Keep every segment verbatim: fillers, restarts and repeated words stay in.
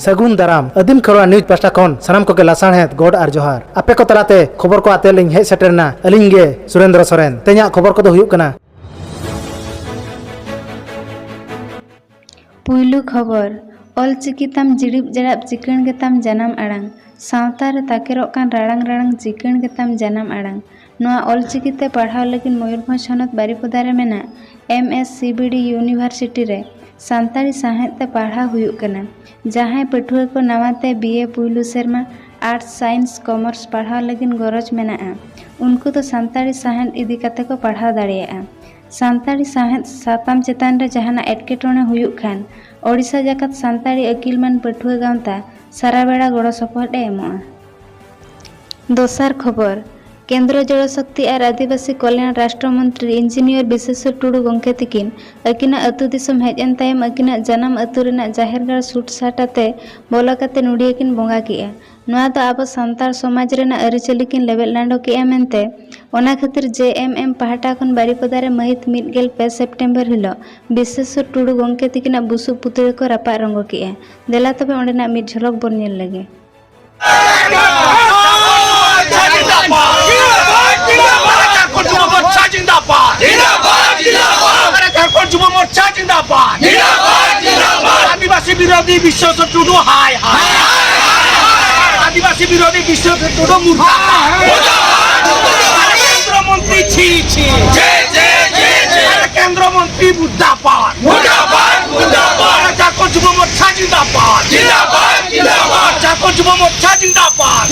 ᱥᱟᱹᱜᱩᱱ ᱫᱟᱨᱟᱢ᱾ ᱟᱹᱫᱤᱢ ᱠᱷᱮᱨᱣᱟᱲ ᱱᱤᱭᱩᱡᱽ ᱯᱟᱦᱴᱟ ᱠᱷᱚᱱ ᱥᱟᱱᱟᱢ ᱠᱚᱜᱮ ᱞᱟᱥᱟᱲᱦᱮᱫ ᱜᱚᱰ ᱟᱨ ᱡᱚᱦᱟᱨ᱾ ᱟᱯᱮ ᱠᱚ ᱛᱟᱞᱟᱛᱮ ᱠᱷᱚᱵᱚᱨ ᱠᱚ ᱟᱛᱮ ᱞᱤᱧ ᱦᱮᱡ ᱥᱮᱴᱮᱨ ᱮᱱᱟ ᱟᱹᱞᱤᱧ ᱜᱮ ᱥᱩᱨᱮᱱᱫᱨᱚ ᱥᱚᱨᱮᱱ᱾ ᱛᱮᱦᱮᱧᱟᱜ ᱠᱷᱚᱵᱚᱨ ᱠᱚᱫᱚ ᱦᱩᱭᱩᱜ ᱠᱟᱱᱟ᱾ ᱯᱩᱭᱞᱩ ᱠᱷᱚᱵᱚᱨ, ᱚᱞ ᱪᱤᱠᱤ ᱛᱟᱢ ᱡᱤᱲᱤᱵ ᱡᱟᱲᱟᱵ ᱪᱤᱠᱟᱹᱬ ᱜᱮᱛᱟᱢ ᱡᱟᱱᱟᱢ ᱟᱲᱟᱝ, ᱥᱟᱶᱛᱟ ᱨᱮ ᱛᱟᱠᱮᱨᱚᱜ ᱠᱟᱱ ᱨᱟᱲᱟᱝ ᱨᱟᱲᱟᱝ ᱪᱤᱠᱟᱹᱬ ᱜᱮᱛᱟᱢ ᱡᱟᱱᱟᱢ ᱟᱲᱟᱝ᱾ ᱱᱚᱣᱟ ᱚᱞ ᱪᱤᱠᱤ ᱛᱮ ᱯᱟᱲᱦᱟᱣ ᱞᱟᱹᱜᱤᱫ ᱢᱚᱭᱩᱨᱵᱷᱚᱸᱡᱽ ᱦᱚᱱᱚᱛ ᱵᱟᱨᱤᱯᱚᱫᱟ ᱨᱮ ᱢᱮᱱᱟᱜ M S C B D University ᱨᱮ ᱥᱟᱱᱛᱟᱲᱤ ᱥᱟᱶᱦᱮᱫ ᱛᱮ ᱯᱟᱲᱦᱟᱣ ᱦᱩᱭᱩᱜ ᱠᱟᱱᱟ᱾ ᱡᱟᱦᱟᱸᱭ ᱯᱟᱹᱴᱷᱩᱣᱟᱹ ᱠᱚ ᱱᱟᱣᱟ ᱛᱮ B A ᱯᱩᱭᱞᱩ ᱥᱮᱨᱢᱟ Arts, Science, Commerce ᱯᱟᱲᱦᱟᱣ ᱞᱟᱹᱜᱤᱫ ᱜᱚᱨᱚᱡᱽ ᱢᱮᱱᱟᱜᱼᱟ, ᱩᱱᱠᱩ ᱫᱚ ᱥᱟᱱᱛᱟᱲᱤ ᱥᱟᱶᱦᱮᱫ ᱤᱫᱤ ᱠᱟᱛᱮ ᱠᱚ ᱯᱟᱲᱦᱟᱣ ᱫᱟᱲᱮᱭᱟᱜᱼᱟ᱾ ᱥᱟᱱᱛᱟᱲᱤ ᱥᱟᱶᱦᱮᱫ ᱥᱟᱛᱟᱢ ᱪᱮᱛᱟᱱ ᱨᱮ ᱡᱟᱦᱟᱱᱟᱜ ᱮᱴᱠᱮᱴᱚᱬᱮ ᱦᱩᱭᱩᱜ ᱠᱷᱟᱱ, ᱳᱰᱤᱥᱟ ᱡᱟᱠᱟᱛ ᱥᱟᱱᱛᱟᱲᱤ ᱟᱹᱠᱤᱞᱢᱟᱱ ᱯᱟᱹᱴᱷᱩᱣᱟᱹ ᱜᱟᱶᱛᱟ ᱥᱟᱨᱟ ᱵᱮᱲᱟ ᱜᱚᱲᱚ ᱥᱚᱯᱚᱦᱚᱫ ᱮ ᱮᱢᱚᱜᱼᱟ᱾ ᱫᱚᱥᱟᱨ ᱠᱷᱚᱵᱚᱨ, ᱠᱮᱱᱫᱨᱚ ᱡᱚᱲ ᱥᱚᱠᱛᱤ ᱟᱨ ᱟᱹᱫᱤᱵᱟᱹᱥᱤ ᱠᱚᱞᱭᱟᱬ ᱨᱟᱥᱴᱨᱚ ᱢᱚᱱᱛᱨᱤ ᱤᱧᱡᱤᱱᱤᱭᱟᱨ ᱵᱤᱥᱮᱥᱚᱨ ᱴᱩᱰᱩ ᱜᱚᱢᱠᱮ ᱛᱤᱠᱤᱱ ᱟᱹᱠᱤᱱᱟᱜ ᱟᱹᱛᱩ ᱫᱤᱥᱚᱢ ᱦᱮᱡ ᱮᱱ ᱛᱟᱭᱚᱢ ᱟᱹᱠᱤᱱᱟᱜ ᱡᱟᱱᱟᱢ ᱟᱹᱛᱩ ᱨᱮᱱᱟᱜ ᱡᱟᱦᱮᱨ ᱜᱟᱲ ᱥᱩᱴ ᱥᱟᱴ ᱟᱛᱮ ᱵᱚᱞᱚ ᱠᱟᱛᱮ ᱱᱚᱰᱤᱭᱟᱹ ᱠᱤᱱ ᱵᱚᱸᱜᱟ ᱠᱮᱜᱼᱟ᱾ ᱱᱚᱣᱟ ᱫᱚ ᱟᱵᱚ ᱥᱟᱱᱛᱟᱲ ᱥᱚᱢᱟᱡᱽ ᱨᱮᱱᱟᱜ ᱟᱹᱨᱤᱪᱟᱹᱞᱤ ᱠᱤᱱ ᱞᱮᱵᱮᱫ ᱞᱟᱸᱰᱚ ᱠᱮᱜᱼᱟ ᱢᱮᱱᱛᱮ, ᱚᱱᱟ ᱠᱷᱟᱹᱛᱤᱨ J M M ᱯᱟᱦᱴᱟ ᱠᱷᱚᱱ ᱵᱟᱨᱤᱯᱚᱫᱟ ᱨᱮ ᱢᱟᱹᱦᱤᱛ ᱢᱤᱫ ᱜᱮᱞ ᱯᱮ ᱥᱮᱯᱴᱮᱢᱵᱚᱨ ᱦᱤᱞᱳᱜ ᱵᱤᱥᱮᱥᱚᱨ ᱴᱩᱰᱩ ᱜᱚᱢᱠᱮ ᱛᱤᱠᱤᱱᱟᱜ ᱵᱩᱥᱩᱵ ᱯᱩᱛᱲᱟᱹ ᱠᱚ ᱨᱟᱯᱟᱜ ᱨᱚᱝᱜᱚ ᱠᱮᱜᱼᱟ᱾ ᱫᱮᱞᱟ ᱛᱚᱵᱮ ᱚᱸᱰᱮᱱᱟᱜ ᱢᱤᱫ ᱡᱷᱚᱞᱚᱠ ᱵᱚᱱ ᱧᱮᱞ ᱞᱮᱜᱮ᱾ ᱡᱷᱟᱨᱠᱷᱚᱸᱰ ᱡᱩᱵᱚ ᱢᱳᱨᱪᱟ ᱡᱤᱱᱫᱟᱵᱟᱫ। ᱡᱷᱟᱨᱠᱷᱚᱸᱰ ᱡᱩᱵᱚ ᱢᱳᱨᱪᱟ ᱡᱤᱱᱫᱟᱵᱟᱫ। ᱟᱹᱫᱤᱵᱟᱹᱥᱤ ᱵᱤᱨᱳᱫᱷᱤ ᱵᱤᱥᱥᱚ ᱴᱩᱰᱩ ᱦᱟᱭ ᱦᱟᱭ। ᱟᱹᱫᱤᱵᱟᱹᱥᱤ ᱵᱤᱨᱳᱫᱷᱤ ᱵᱤᱥᱥᱚ ᱴᱩᱰᱩ ᱢᱩᱨᱫᱟᱵᱟᱫ। ᱠᱮᱱᱫᱨᱚ ᱢᱚᱱᱛᱨᱤ ᱪᱷᱤ ᱪᱷᱤ। ᱠᱮᱱᱫᱨᱚ ᱢᱚᱱᱛᱨᱤ ᱢᱩᱨᱫᱟᱵᱟᱫ। ᱡᱷᱟᱨᱠᱷᱚᱸᱰ ᱡᱩᱵᱚ ᱢᱳᱨᱪᱟ ᱡᱤᱱᱫᱟᱵᱟᱫ। ᱡᱷᱟᱨᱠᱷᱚᱸᱰ ᱡᱩᱵᱚ ᱢᱳᱨᱪᱟ ᱡᱤᱱᱫᱟᱵᱟᱫ।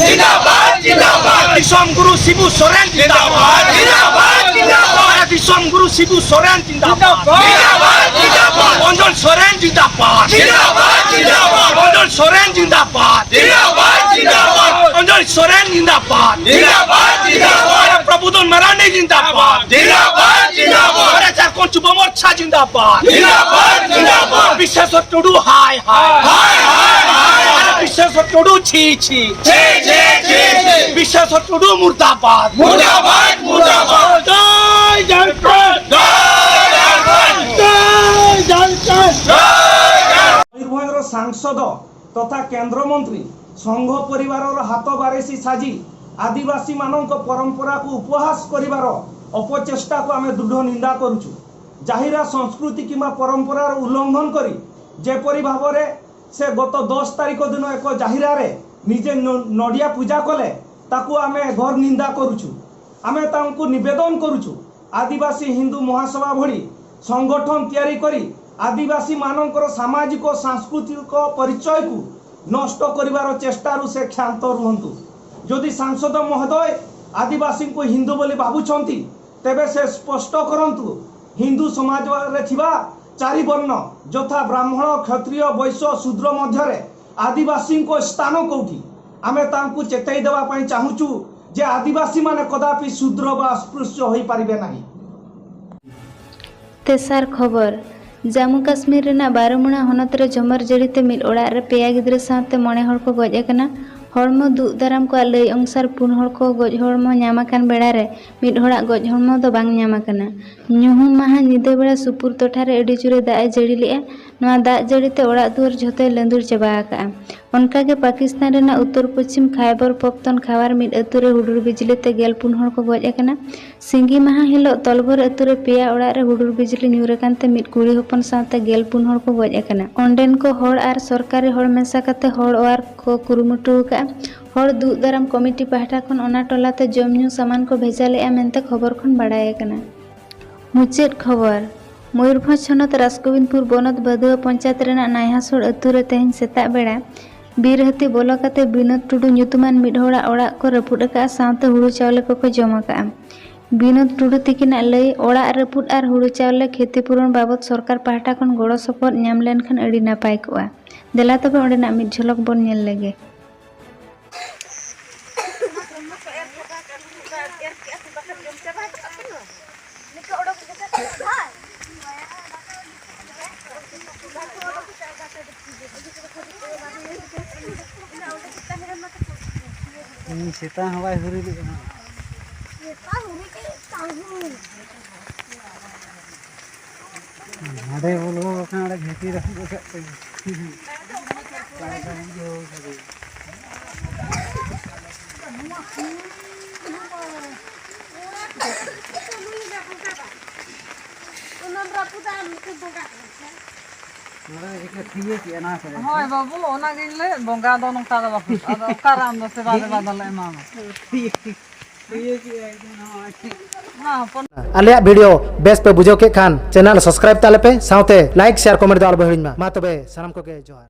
ᱫᱤᱥᱚᱢ ᱜᱩᱨᱩ ᱥᱤᱵᱩ ᱥᱚᱨᱮᱱ ᱡᱤᱱᱫᱟᱵᱟᱫ। ᱫᱤᱥᱚᱢ ᱜᱩᱨᱩ ᱥᱤᱵᱩ ᱥᱚᱨᱮᱱ ᱡᱤᱱᱫᱟᱵᱟᱫ। ᱚᱧᱡᱚᱱ ᱥᱚᱨᱮᱱ ᱡᱤᱱᱫᱟᱵᱟᱫ। ᱚᱧᱡᱚᱱ ᱥᱚᱨᱮᱱ ᱡᱤᱱᱫᱟᱵᱟᱫ। ᱚᱧᱡᱚᱱ ᱥᱚᱨᱮᱱ ᱡᱤᱱᱫᱟᱵᱟᱫ। ᱯᱨᱚᱵᱩᱫᱷᱚᱱ ᱢᱟᱨᱟᱱᱰᱤ ᱡᱤᱱᱫᱟᱵᱟᱫ। ᱡᱷᱟᱨᱠᱷᱚᱸᱰ ᱡᱩᱵᱚ ᱢᱳᱨᱪᱟ ᱡᱤᱱᱫᱟᱵᱟᱫ। ᱵᱤᱥᱥᱮᱥᱚᱨ ᱴᱩᱰᱩ ᱦᱟᱭ ᱦᱟᱭ। ᱵᱤᱥᱥᱮᱥᱚᱨ ᱴᱩᱰᱩ ᱪᱷᱤ ᱪᱷᱤ। ᱵᱤᱥᱥᱮᱥᱚᱨ ᱴᱩᱰᱩ ᱢᱩᱨᱫᱟᱵᱟᱫ। ᱡᱚᱭ ᱡᱷᱟᱲᱠᱷᱚᱸᱰ। ᱡᱚᱭ ᱡᱷᱟᱲᱠᱷᱚᱸᱰ। ᱢᱚᱭᱩᱨᱵᱷᱚᱸᱡᱽ ᱨᱮ ᱥᱟᱝᱥᱚᱫ ତଥା କେନ୍ଦ୍ରମନ୍ତ୍ରୀ, ସଂଘ ପରିବାରର ହାତ ବାରିଶି ସାଜି ଆଦିବାସୀମାନଙ୍କ ପରମ୍ପରାକୁ ଉପହାସ କରିବାର ଅପଚେଷ୍ଟାକୁ ଆମେ ଦୃଢ଼ ନିନ୍ଦା କରୁଛୁ। ଜାହିରା ସଂସ୍କୃତି କିମ୍ବା ପରମ୍ପରାର ଉଲ୍ଲଂଘନ କରି ଯେପରି ଭାବରେ ସେ ଗତ ଦଶ ତାରିଖ ଦିନ ଏକ ଜାହିରାରେ ନିଜେ ନ- ନଡ଼ିଆ ପୂଜା କଲେ, ତାକୁ ଆମେ ଘୋର ନିନ୍ଦା କରୁଛୁ। ଆମେ ତାଙ୍କୁ ନିବେଦନ କରୁଛୁ, ଆଦିବାସୀ ହିନ୍ଦୁ ମହାସଭା ଭଳି ସଂଗଠନ ତିଆରି କରି ଆଦିବାସୀମାନଙ୍କର ସାମାଜିକ ସାଂସ୍କୃତିକ ପରିଚୟକୁ ନଷ୍ଟ କରିବାର ଚେଷ୍ଟାରୁ ସେ କ୍ଷାନ୍ତ ରୁହନ୍ତୁ। ଯଦି ସାଂସଦ ମହୋଦୟ ଆଦିବାସୀଙ୍କୁ ହିନ୍ଦୁ ବୋଲି ଭାବୁଛନ୍ତି, ତେବେ ସେ ସ୍ପଷ୍ଟ କରନ୍ତୁ, ହିନ୍ଦୁ ସମାଜରେ ଥିବା ଚାରି ବର୍ଣ୍ଣ, ଯଥା ବ୍ରାହ୍ମଣ, କ୍ଷତ୍ରିୟ, ବୈଶ୍ୟ, ଶୂଦ୍ର ମଧ୍ୟରେ ଆଦିବାସୀଙ୍କ ସ୍ଥାନ କୋଉଠି? ଆମେ ତାଙ୍କୁ ଚେତାଇ ଦେବା ପାଇଁ ଚାହୁଁଛୁ ଯେ ଆଦିବାସୀମାନେ କଦାପି ଶୂଦ୍ର ବା ଅସ୍ପୃଶ୍ୟ ହୋଇପାରିବେ ନାହିଁ। ᱛᱮᱥᱟᱨ ᱠᱷᱚᱵᱚᱨ, ᱡᱟᱢᱢᱩ ᱠᱟᱥᱢᱤᱨ ᱨᱮᱱᱟᱜ ᱵᱟᱨᱚᱢᱩᱱᱟ ᱦᱚᱱᱚᱛ ᱨᱮ ᱡᱷᱚᱢᱚᱨ ᱡᱟᱹᱲᱤ ᱛᱮ ᱢᱤᱫ ᱚᱲᱟᱜ ᱨᱮ ᱯᱮᱭᱟ ᱜᱤᱫᱽᱨᱟᱹ ᱥᱟᱶᱛᱮ ᱢᱚᱬᱮ ᱦᱚᱲ ᱠᱚ ᱜᱚᱡ ᱟᱠᱟᱱᱟ᱾ ᱦᱚᱲᱢᱚ ᱫᱩᱜ ᱫᱟᱨᱟᱢ ᱠᱚᱣᱟᱜ ᱞᱟᱹᱭ ᱚᱱᱩᱥᱟᱨ ᱯᱩᱱ ᱦᱚᱲ ᱠᱚ ᱜᱚᱡ ᱦᱚᱲᱢᱚ ᱧᱟᱢ ᱟᱠᱟᱱ ᱵᱮᱲᱟ ᱨᱮ ᱢᱤᱫ ᱦᱚᱲᱟᱜ ᱜᱚᱡ ᱦᱚᱲᱢᱚ ᱫᱚ ᱵᱟᱝ ᱧᱟᱢ ᱟᱠᱟᱱᱟ᱾ ᱧᱩᱦᱩᱢ ᱢᱟᱦᱟ ᱧᱤᱫᱟᱹ ᱵᱮᱲᱟ ᱥᱩᱯᱩᱨ ᱴᱚᱴᱷᱟ ᱨᱮ ᱟᱹᱰᱤ ᱡᱳᱨᱮ ᱫᱟᱜ ᱮ ᱡᱟᱹᱲᱤ ᱞᱮᱫᱼᱟ᱾ ᱱᱚᱣᱟ ᱫᱟᱜ ᱡᱟᱹᱲᱤ ᱛᱮ ᱚᱲᱟᱜ ᱫᱩᱣᱟᱹᱨ ᱡᱷᱚᱛᱚᱭ ᱞᱟᱹᱸᱫᱩᱲ ᱪᱟᱵᱟ ᱟᱠᱟᱫᱼᱟ᱾ ᱚᱱᱠᱟ ᱜᱮ ᱯᱟᱠᱤᱥᱛᱟᱱ ᱨᱮᱱᱟᱜ ᱩᱛᱛᱚᱨ ᱯᱚᱪᱷᱤᱢ ᱠᱷᱟᱭᱵᱚᱨ ᱯᱚᱠᱛᱚᱱ ᱠᱷᱟᱣᱟᱨ ᱢᱤᱫ ᱟᱹᱛᱩ ᱨᱮ ᱦᱩᱰᱩᱨ ᱵᱤᱡᱽᱞᱤ ᱛᱮ ᱜᱮᱞ ᱯᱩᱱ ᱦᱚᱲ ᱠᱚ ᱜᱚᱡ ᱟᱠᱟᱱᱟ᱾ ᱥᱤᱸᱜᱤ ᱢᱟᱦᱟ ᱦᱤᱞᱳᱜ ᱛᱚᱞᱵᱚᱨ ᱟᱹᱛᱩ ᱨᱮ ᱯᱮᱭᱟ ᱚᱲᱟᱜ ᱨᱮ ᱦᱩᱰᱩᱨ ᱵᱤᱡᱽᱞᱤ ᱧᱩᱨ ᱟᱠᱟᱱ ᱛᱮ ᱢᱤᱫ ᱠᱩᱲᱤ ᱦᱚᱯᱚᱱ ᱥᱟᱶᱛᱮ ᱜᱮᱞ ᱯᱩᱱ ᱦᱚᱲ ᱠᱚ ᱜᱚᱡ ᱟᱠᱟᱱᱟ᱾ ᱚᱸᱰᱮᱱ ᱠᱚ ᱦᱚᱲ ᱟᱨ ᱥᱚᱨᱠᱟᱨᱤ ᱦᱚᱲ ᱢᱮᱥᱟ ᱠᱟᱛᱮ ᱦᱚᱲ ᱚᱣᱟᱨ ᱠᱚ ᱠᱩᱨᱩᱢᱩᱴᱩ ᱟᱠᱟᱫᱼᱟ᱾ ᱦᱚᱲ ᱫᱩᱜ ᱫᱟᱨᱟᱢ ᱠᱚᱢᱤᱴᱤ ᱯᱟᱦᱴᱟ ᱠᱷᱚᱱ ᱚᱱᱟ ᱴᱚᱞᱟ ᱛᱮ ᱡᱚᱢ ᱧᱩ ᱥᱟᱢᱟᱱ ᱠᱚ ᱵᱷᱮᱡᱟ ᱞᱮᱫᱼᱟ ᱢᱮᱱᱛᱮ ᱠᱷᱚᱵᱚᱨ ᱠᱷᱚᱱ ᱵᱟᱲᱟᱭ ᱟᱠᱟᱱᱟ᱾ ᱢᱩᱪᱟᱹᱫ ᱠᱷᱚᱵᱚᱨ, ᱢᱚᱭᱩᱨᱵᱷᱚᱸᱡᱽ ᱦᱚᱱᱚᱛ ᱨᱟᱥᱜᱳᱵᱤᱱᱫᱽᱯᱩᱨ ᱵᱚᱱᱚᱛ ᱵᱷᱟᱹᱫᱩᱣᱟᱹ ᱯᱚᱧᱪᱟᱭᱮᱛ ᱨᱮᱱᱟᱜ ᱱᱟᱭᱦᱟᱥᱳᱲ ᱟᱹᱛᱩ ᱨᱮ ᱛᱮᱦᱮᱧ ᱥᱮᱛᱟᱜ ᱵᱮᱲᱟ ᱵᱤᱨ ᱦᱟᱹᱛᱤ ᱵᱚᱞᱚ ᱠᱟᱛᱮ ᱵᱤᱱᱳᱫ ᱴᱩᱰᱩ ᱧᱩᱛᱩᱢᱟᱱ ᱢᱤᱫ ᱦᱚᱲᱟᱜ ᱚᱲᱟᱜ ᱠᱚ ᱨᱟᱹᱯᱩᱫ ᱟᱠᱟᱫᱼᱟ, ᱥᱟᱶᱛᱮ ᱦᱩᱲᱩ ᱪᱟᱣᱞᱮ ᱠᱚᱠᱚ ᱡᱚᱢ ᱟᱠᱟᱫᱼᱟ᱾ ᱵᱤᱱᱳᱫ ᱴᱩᱰᱩ ᱛᱤᱠᱤᱱᱟᱜ ᱞᱟᱹᱭ, ᱚᱲᱟᱜ ᱨᱟᱹᱯᱩᱫ ᱟᱨ ᱦᱩᱲᱩ ᱪᱟᱣᱞᱮ ᱠᱷᱮᱛᱤᱯᱩᱨᱚᱱ ᱵᱟᱵᱚᱛ ᱥᱚᱨᱠᱟᱨ ᱯᱟᱦᱴᱟ ᱠᱷᱚᱱ ᱜᱚᱲᱚ ᱥᱚᱯᱚᱦᱚᱫ ᱧᱟᱢ ᱞᱮᱱᱠᱷᱟᱱ ᱟᱹᱰᱤ ᱱᱟᱯᱟᱭ ᱠᱚᱜᱼᱟ᱾ ᱫᱮᱞᱟ ᱛᱚᱵᱮ ᱚᱸᱰᱮᱱᱟᱜ ᱢᱤᱫ ᱡᱷᱚᱞᱚᱠ ᱵᱚᱱ ᱧᱮᱞ ᱞᱮᱜᱮ᱾ ᱦᱩᱸ, ᱥᱮᱛᱟᱜ ᱦᱚᱸ ᱵᱟᱭ ᱦᱩᱨᱤ ᱞᱮᱫᱼᱟ ᱦᱟᱸᱜ᱾ ᱦᱟᱸᱰᱮ ᱵᱚᱞᱚ ᱟᱠᱟᱱ, ᱚᱸᱰᱮ ᱡᱷᱟᱹᱱᱴᱤ ᱨᱟᱹᱯᱩᱫ ᱟᱠᱟᱫ ᱛᱟᱭᱟ᱾ ᱚᱱᱟ ᱫᱚ ᱪᱤᱠᱟᱹ ᱴᱷᱤᱠ ᱜᱮᱭᱟ ᱪᱮᱫ ᱚᱱᱟ ᱠᱚᱨᱮ? ᱦᱳᱭ ᱵᱟᱹᱵᱩ, ᱚᱱᱟᱜᱤᱧ ᱞᱟᱹᱭᱮᱫ, ᱵᱚᱸᱜᱟ ᱫᱚ ᱱᱚᱝᱠᱟ ᱫᱚ ᱵᱟᱠᱚ, ᱟᱫᱚ ᱚᱠᱟᱨᱮ ᱟᱢ ᱫᱚ ᱥᱮᱵᱟ ᱫᱮᱵᱟ ᱫᱚᱞᱮ ᱮᱢᱟᱢᱟ? ᱴᱷᱤᱠ, ᱴᱷᱤᱠ, ᱴᱷᱤᱠ ᱜᱮᱭᱟ ᱮᱠᱫᱚᱢ, ᱦᱳᱭ᱾ ᱢᱟ ᱦᱚᱯᱚᱱ᱾ ᱟᱞᱮᱭᱟᱜ video ᱵᱮᱥ ᱯᱮ ᱵᱩᱡᱷᱟᱹᱣ ᱠᱮᱫ ᱠᱷᱟᱱ channel subscribe ᱛᱟᱞᱮ ᱯᱮ, ᱥᱟᱶᱛᱮ like, share, comment ᱫᱚ ᱟᱞᱚ ᱯᱮ ᱦᱤᱲᱤᱧ ᱢᱟ᱾ ᱢᱟ ᱛᱚᱵᱮ ᱥᱟᱱᱟᱢ ᱠᱚᱜᱮ ᱡᱚᱦᱟᱨ᱾